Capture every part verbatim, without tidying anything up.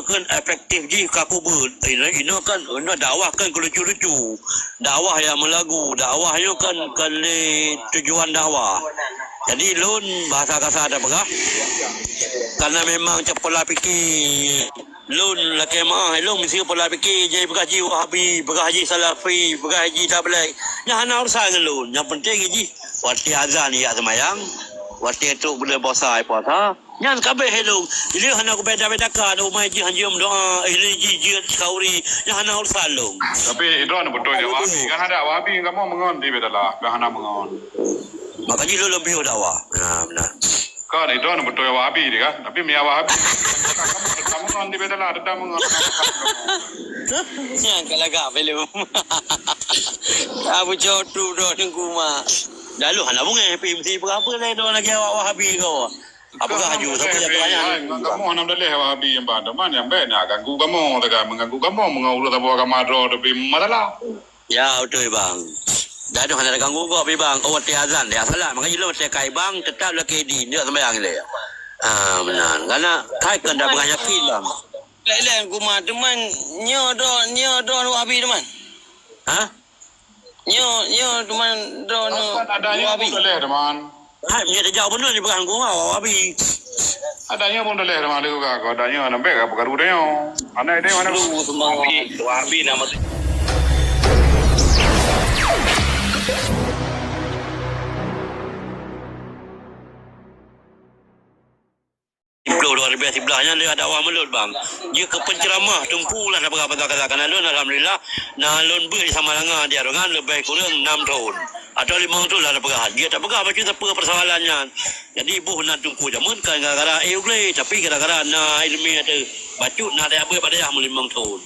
Kan efektif jih ka kubeuet. Inoe, inoe kan, inoe dakwah kan keu lucu-lucu. Dakwah nyang meulagu, dakwah nyoe kan, kan lé tujuan dakwah. Jadi lôn bahasa kasa tapeugah, karena memang cit pola pike lôn lakée meu'ah, lôn meusti pola pike, jadi peugah jih Wahabi, peugah jih Salafi, peugah jih Tabligh. Nyan hana urusan ngon lôn. Nyang penting jih watée azan jak seumayang, watée trok buleuen puasa, puasa. Nyan ka abéh lôn. Jadi hana kubeda-bedakan, oh, mai jih hanjeuet meudoa, eh, lé jih jeuet khauri. Nyan hana urusan lôn. Tapi droeneuh beutôi dak Wahabi, kan ada Wahabi kamoe meungon di Baitallah, kan hana meungon. Maka jih lôn lôn piôh dakwah. Nah, beuna. Kan droeneuh beutôi Wahabi di kan, tapi meunyo Wahabi, kamoe tetap meungon di Baitallah, tetap meungon. Nyan ka lagak filem. Abu Cotu droeneuh kuma. Lalu hana beungéh, pi meusti peugah apa lé droeneuh lagée awak Wahabi ko. Apakah haju? Siapa yang tanya? Kamoe hana daleh Wahabi nyang ban, teuma nyang bèk nak ganggu kamoe, teuma mengganggu kamoe, mengganggu ureueng saboh agama droe, tapi masalah. Ya, beutôi, bang. Dah tu hana ganggu kok, pi bang. Oh, watèe azan, ya salah. Makanya lôn watèe kai bang, tetap lôn kedi, dia sembahyang dia. Ah, benar. Karena kai kan dah pernah yakin, bang. Lain kuma teman, nyoe do, nyoe do Wahabi teman. Ha? Nyoe, nyoe teman droeneuh. Kan adanya Wahabi. Boleh teman. Hai, nyoe dah jauh benar ni pegang gua Wahabi. Adanya pun boleh teman, dia kata, adanya nak baik apa karu dia. Anak dia mana? Wahabi, Wahabi nama tu. Siplôh dua ribèe siblaih nyan lé dakwah meulôn, bang. Jeuet keu penceramah, teungku lah na peugah pasal kata. Karena lôn, alhamdulillah, na lôn beuet di Samalanga di Arongan leubeh kureueng nam thôn. Atau limong thôn lah na peugah. Jeuet tapeugah bacut sapeue persoalan nyan. Jadi, boh na teungku jameun kan gara-gara eh uglé, tapi gara-gara na ileumèe ateueh bacut na dayah beuet bak dayah meulimong thôn.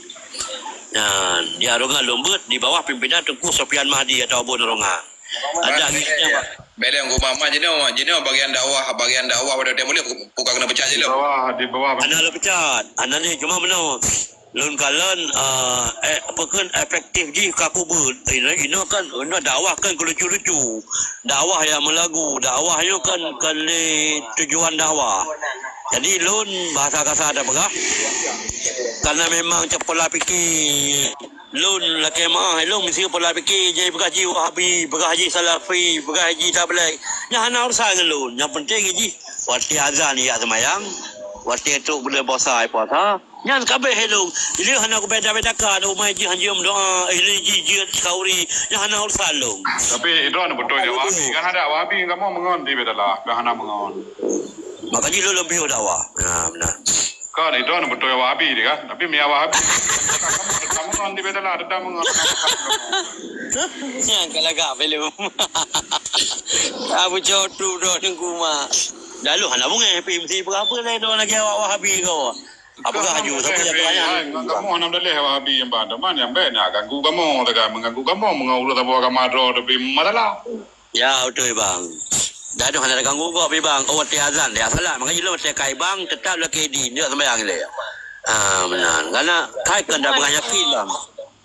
Nyan, di Arongan lôn beuet di bawah pimpinan Teungku Sofian Mahdi atau Abon Arongan. Ada lagi siapa? Beleng ku mama jinoe, jinoe bagian dakwah, bagian dakwah pada tiap mulia bukan kena pecat je. Di bawah, di bawah. Anak lôn pecat. Anak ni cuma meunoe. Lôn kalon, eh, eh, apa kan efektif jih ka kubeuet. Inoe, inoe kan, inoe dakwah kan keu lucu-lucu. Dakwah nyang meulagu, dakwah nyoe kan, kan lé tujuan dakwah. Jadi lôn bahasa kasa tapeugah. Karena memang cit pola pikir Lôn lakèe meu'ah, lôn meusti pola pikir, jai peugah jih Wahabi, peugah jih Salafi, peugah jih Tabligh. Nyan hana urusan ngon lôn. Nyang penting jih watèe azan jak seumayang, watèe trok buleuen puasa, puasa. Nyan ka abéh lôn. Jadi hana kubeda-bedakan, oh, mai jih hanjeuet meudoa, eh, lé jih jeuet khauri. Nyan hana urusan lôn. Tapi droeneuh beutôi Wahabi, kan ada Wahabi kamoe meungon di Baitallah, kan hana meungon. Maka jih lôn lôn piôh dakwah. Ha, beuna. Kan, droeneuh beutôi Wahabi dia kan. Tapi meunyo Wahabi, kamoe, kamoe ngon di Baitallah, tetap ngon. Nyan ka lagak filem. Abu Cotu droeneuh kuma. Lalu hana beungéh, pi meusti peugah apa lé droeneuh lagèe awak Wahabi ko. Apakah haju? Siapa yang tanya? Kamoe hana daleh Wahabi nyang ban, teuma nyang bèk nak ganggu kamoe, teuma mengganggu kamoe, mengganggu ureueng saboh agama droe, tapi masalah. Ya, beutôi, bang. Dah tu hana ganggu kok, pi bang. Oh, watèe azan, ya salah. Makanya lôn watèe kai bang, tetap lôn kedi, dia sembahyang dia. Ah, benar. Karena kai kan dah pernah yakin, bang.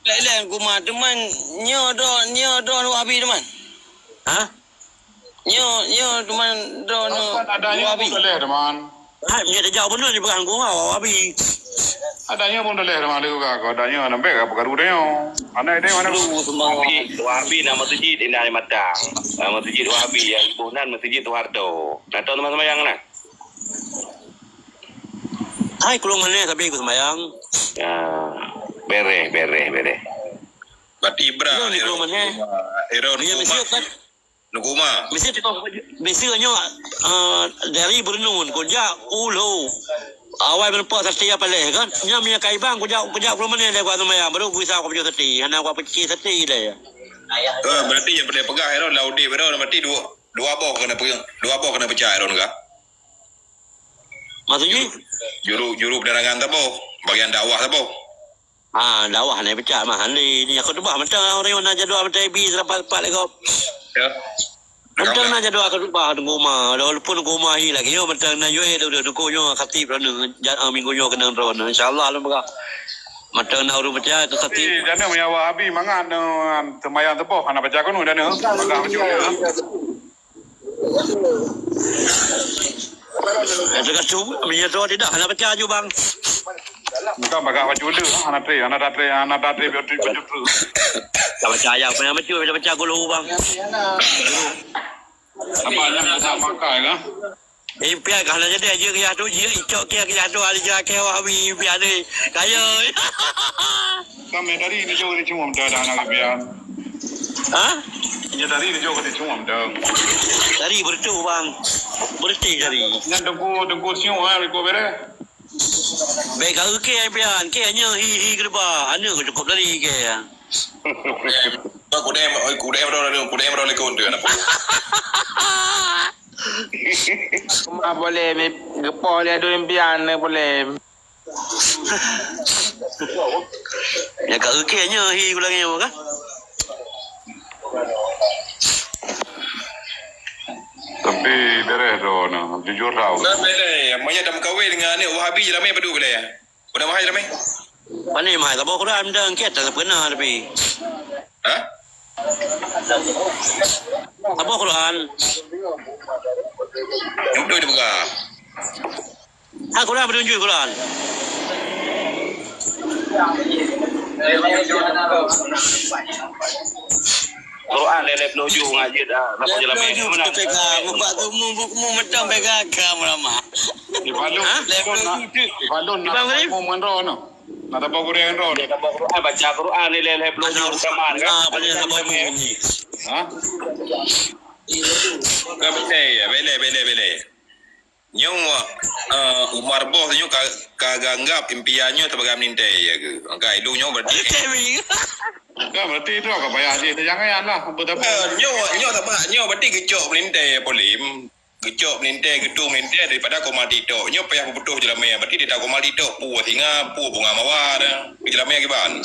Lain kuma teman, nyoe do, nyoe do Wahabi teman. Ha? Nyoe, nyoe teman do, nyoe Wahabi. Kan adanya pun boleh teman. Hai, nyoe dah jauh benar ni pegang gua Wahabi. Adanya pun boleh teman, dia kata, adanya nak baik apa karu dia. Anak dia mana? Wahabi, Wahabi nama masjid Indah Matang. Ah, masjid Wahabi yang ibu nan masjid Soeharto. Nak tahu teman sembahyang nak? Hai, kurang mana tapi aku sembahyang. Ya, bereh, bereh, bereh. Berarti Ibra. Kurang mana? Ira. Dia mesti kan. Nukuma. Mesti tengok, mesti nyoe, ah, dari Beureunoun, kujak u Lhô. Awai meureumpok sate apa leh kan? Nyan minyak kai bang, kujak, kujak puluh menit leh kuat semayang, baru bisa aku peucok sate. Hana kuat peucik sate leh. Eh, berarti nyang peureulèe peugah, Aaron, lam udép Aaron, berarti dua, dua boh kena pe-, dua boh kena peucah Aaron kah? Maksud jih? Juru, juru penerangan saboh, bagian dakwah saboh. Ha, dakwah ni pecah mah. Ni, ni khutbah mantong orang na jadual mantong bi serapat-rapat lego. Ya. Mantong na jadual khutbah di rumah. Walaupun di rumah hi lagi yo mantong na yue tu tu ko nyo khatib ron ja-, ah, minggu nyo kena ron. Insya-Allah lom baka. Mantong na urus pecah tu khatib. Jadi, jana meunyo Wahabi mangat neu sembahyang suboh hana baca kunut jana. Baka macam mana? Eh, tergantung. Meunyo tu tidak hana baca ju bang. Bukan bagah baju deh, hana tré, hana tré, hana tré baju deh. Tak baca ayat, apa yang baca, baca, baca gulu, bang. Apa yang tak makai, kan? Eh, pian ka hana jadi aja keu yah tu, jih icok keu yah tu, ahli jalan keu Wahabi, pian ni. Kaya. Kami dari ni jauh ni cuma muda dah nak pian. Ha? Nya dari ni jauh ni cuma muda. Dari bertu, bang. Berti dari. Ngan dengku, dengku siu, ha, dengku bere. Baik kau ke, pian. Ke hanya hi, hi, kedepa. Anu cukup dari ke. Kudem, kudem, kudem, kudem, kudem, kudem. Mah boleh, mi-, geupoh lé dum pian boleh. Ya, ka ukée nyoe hi ulang nyoe kan? Tapi beres tu, nah, jujur tau. Nah, beres. Maya dah meukawen dengan aneuk Wahabi je ramai padu beres. Udah mahai ramai? Pane mai saboh Quran dah angkat tak pernah tapi. Ha? Saboh Quran. Duduk di pegang. Ha, Quran, petunjuk Quran. Quran lé lhèe ploh ju ngaji dah. Lhèe ploh ju beutôi peka. Muka tu mu, mu, mu mantong peka ka meurama. Di Bandung. Ha? Lhèe ploh ju tu. Di Bandung nak mau mandro no. Nak tambah goreng mandro. Dia tambah Quran, baca Quran lé lhèe ploh ju zaman kan. Ah, boleh tambah bunyi. Ha? Bukan betul ya. Bele, bele, bele. Nyoe, eh, Umar Boh nyoe ka, ka ganggap impian nyoe sebagai meulintèe, ya ke? Angka ilu nyoe berarti. Kan berarti itu agak payah sih. Jangan lah. Betul. Eh, nyoe, nyoe tak apa. Nyoe berarti geucok meulintèe, Polim. Geucok meulintèe, geutung meulintèe daripada Komar TikTok. Nyoe payah beutôi jeulameue. Berarti dia tahu Komar TikTok. Pue singa, pue bunga mawar. Jeulameue kiban.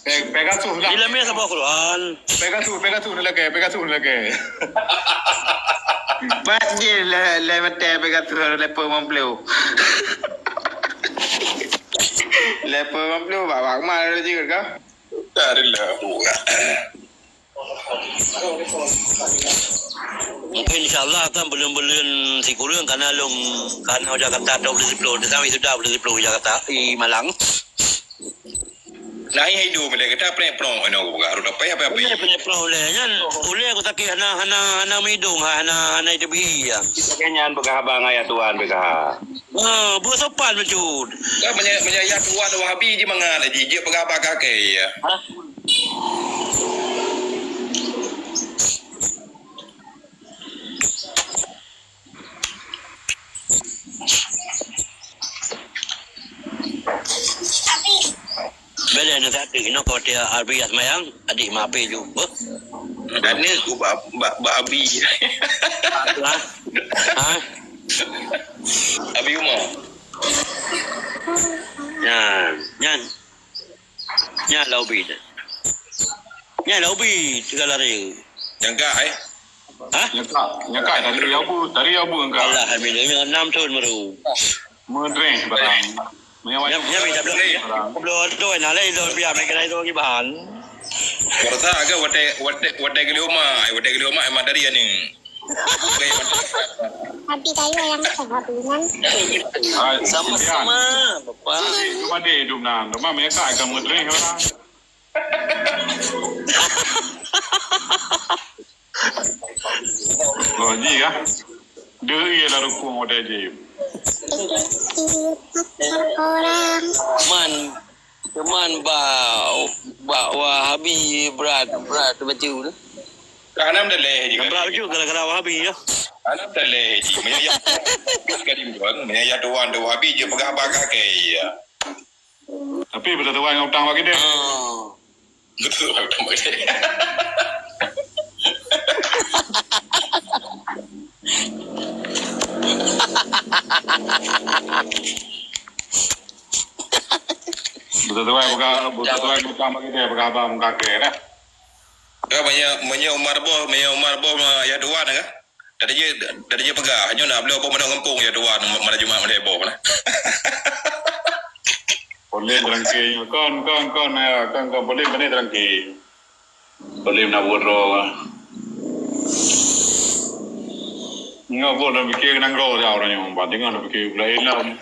Pe-, Pegasus lah. Jeulameue saboh Quran. Pegasus, Pegasus ni lagi, Pegasus ni lagi. Pat je le, le mate Pegasus lepo lima puluh. Lepo lima puluh, bak, bak mal je kau. Tak ada lah. Mungkin insya Allah kan buleuen-buleuen sikureueng kana lôn kana Jakarta dua puluh sepuluh, tetapi sudah dua puluh sepuluh Jakarta di Malang. Nah, hai, hai, du, bila kita pernah prong, eno, buka, harus dapat apa-apa. Ini pernah prong uleh, kan? Uleh aku sakit, hana, hana, hana midung, hana, hana itu biji, ya. Kita kenyan, buka abang ayah Tuhan, buka. Ah, buat sopan betul. Kan, banyak, banyak ayah Tuhan, Wahabi, je mangat, je, je, buka apa kakek, ya. Hah? Bila ni satu, you know, kalau dia Arbi dah semayang, adik mak Api tu. Apa? Kerana aku bak, bak, bak Abi. Ha? Ha? Abi Umar. Nyan, nyan. Nyan lah Ubi tu. Nyan lah Ubi, teuka lari. Nyangka, eh? Ha? Nyangka, nyangka dari Abu, dari Abu nyangka. Alhamdulillah, enam tahun baru. Meudreh barang. Meunyoe nyang minta belum, belum tu, nah, lain tu biar mereka lain tu kiban. Berasa ke watai, watai, watai geli uma, watai geli uma, emang dari ni. Tapi kayu yang sehat, Iman. Sama-sama, Bapak. Cuma dia hidup nah, cuma mereka akan meudreh orang. Oh, ji kah? Deuh ie lam rukung watèe ji. Orang. Man, cuman bak, bak Wahabi brat, brat bacut tu. Ka hana meudaléh ji. Brat bacut gara-gara Wahabi ya. Hana meudaléh ji. Meunyoe ya, sekali pun, meunyoe ya tuan tu Wahabi je peugah bak kakek ya. Tapi beutôi tuan ngon utang bak kita. Ah. Beutôi utang bak kita. Beutôi tuan buka, beutôi tuan utang bak kita, buka abang, buka kakek dah. Ya, meunyoe, meunyoe Umar boh, meunyoe Umar boh, ya tuan kan? Tadi je, tadi je peugah, nyoe nak bloe boh manok gampông ya tuan, malam Jumat malam boh lah. Boleh terangke nyoe. Kon, kon, kon, ya, kon, kon, boleh, boleh terangke. Boleh nak buat roh lah. Nyoe boh dah fikir nanggroe dah orang nyoe, bah, dengar dah fikir pula hilang.